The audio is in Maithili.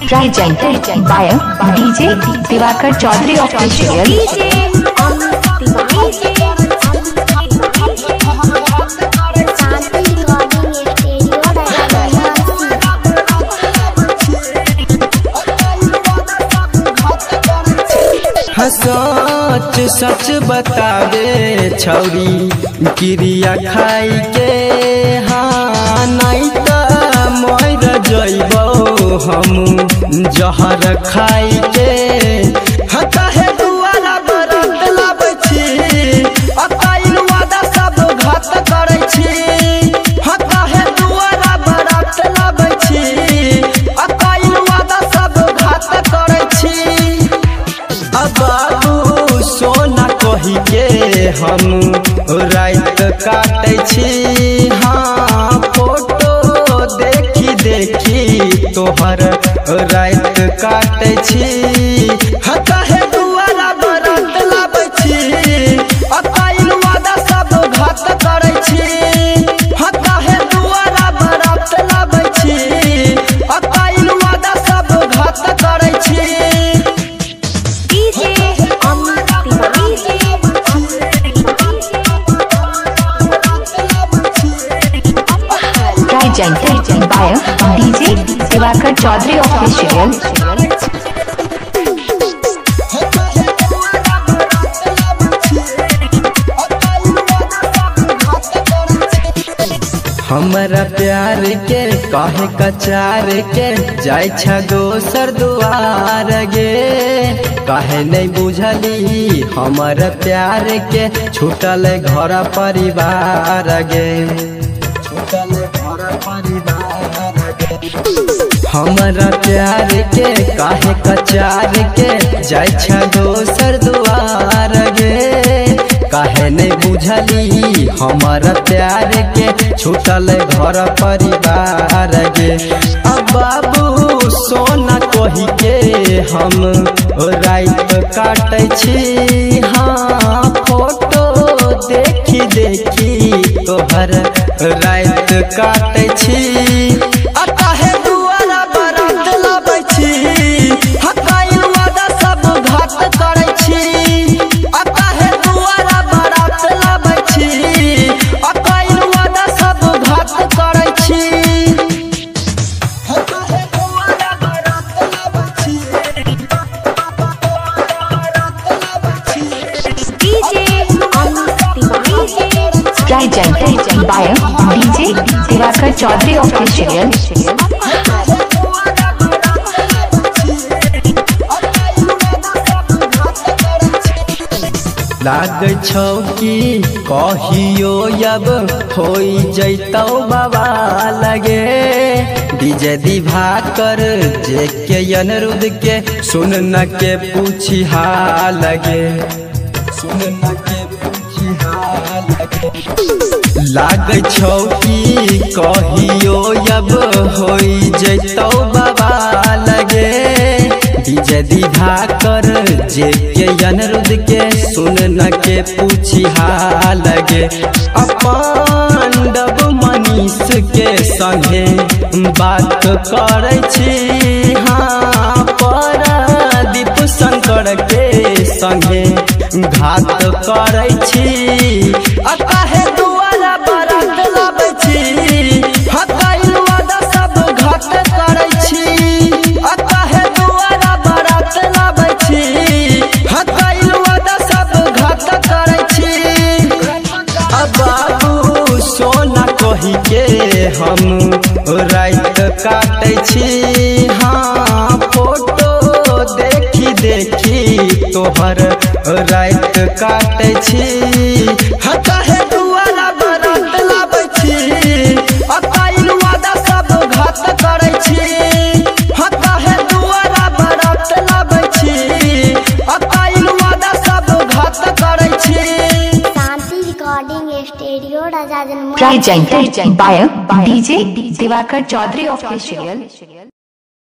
Presented by DJ Diwakar Chaudhary official. सच सच बतावे छौरी क्रिया खाई के, हाँ नहीं त मर जइबो हम जहर खाई के। हाँ काहे दुआरा बरात लाबै छी, अकाइल वादा सब घात करै छी। हाँ काहे दुआरा बरात लाबै छी, अकाइल वादा सब घात करै छी। बाबू सोना कही के हम रात काटै छी, हाँ फोटो देखी देखी तोहर रात काटै छी। हाँ काहे दुआरा बरात लाबै छी, अकाइल वादा सब घात करै छी। हाँ काहे दुआरा बरात लाबै छी, अकाइल वादा सब घात करै छी। Presented by DJ Diwakar Chaudhary official. हमरा प्यार के काहे कचार के जाय छ दोसर दुआर गे, काहे नहीं बुझली हमर प्यार के छूटल घर परिवार गे, छूटल घर परिवार गे। हमरा प्यार के काहे कचार के जाय छ दोसर दुआर गे, काहे नहीं बुझली हमर प्यार के छूटल घर परिवार गे। अब बाबू सोना कही के हम रात काटै छी, हाँ फोटो देखी देखी तोहर रात काटै छी। आ काहे दुआरा बरात लाबै छी, हकाइल वादा सब घात करै छी। आ काहे दुआरा बरात लाबै छी, अकाइल वादा सब घात करै छी। Presented by DJ Diwakar Chaudhary official. लागै छौ कि कहियो अब होई जैतौ बाबा लगे, डीजे दिवाकर जे के अनिरुद्ध के सुन न के पूछी हाल गे, सुन न के पूछी हाल गे। लागै छौ कि कहियो अब होई जैतौ बाबा लगे, डीजे दिवाकर जे के अनिरुद्ध के सुन न के पूछी हाल गे। पांडव मनीष के संगे बात करै छी, हाँ परदीप शंकर के संगे घात करै छी। आ काहे दुआरा बरात लाबै छी, हकाइल वादा सब घात करै छी। आ काहे दुआरा बरात लाबै छी, हकाइल वादा सब घात करै छी। आ बाबू सोना कही के हम रात काटै छी, हाँ फोटो देखी देखी तोहर रात काटै छी। हाँ काहे दुआरा बरात लाबै छी, अकाइल वादा सब घात करै छी। हाँ काहे दुआरा बरात लाबै छी, अकाइल वादा सब घात करै छी। Shanti recording studio Raja Presented by DJ Diwakar Chaudhary official.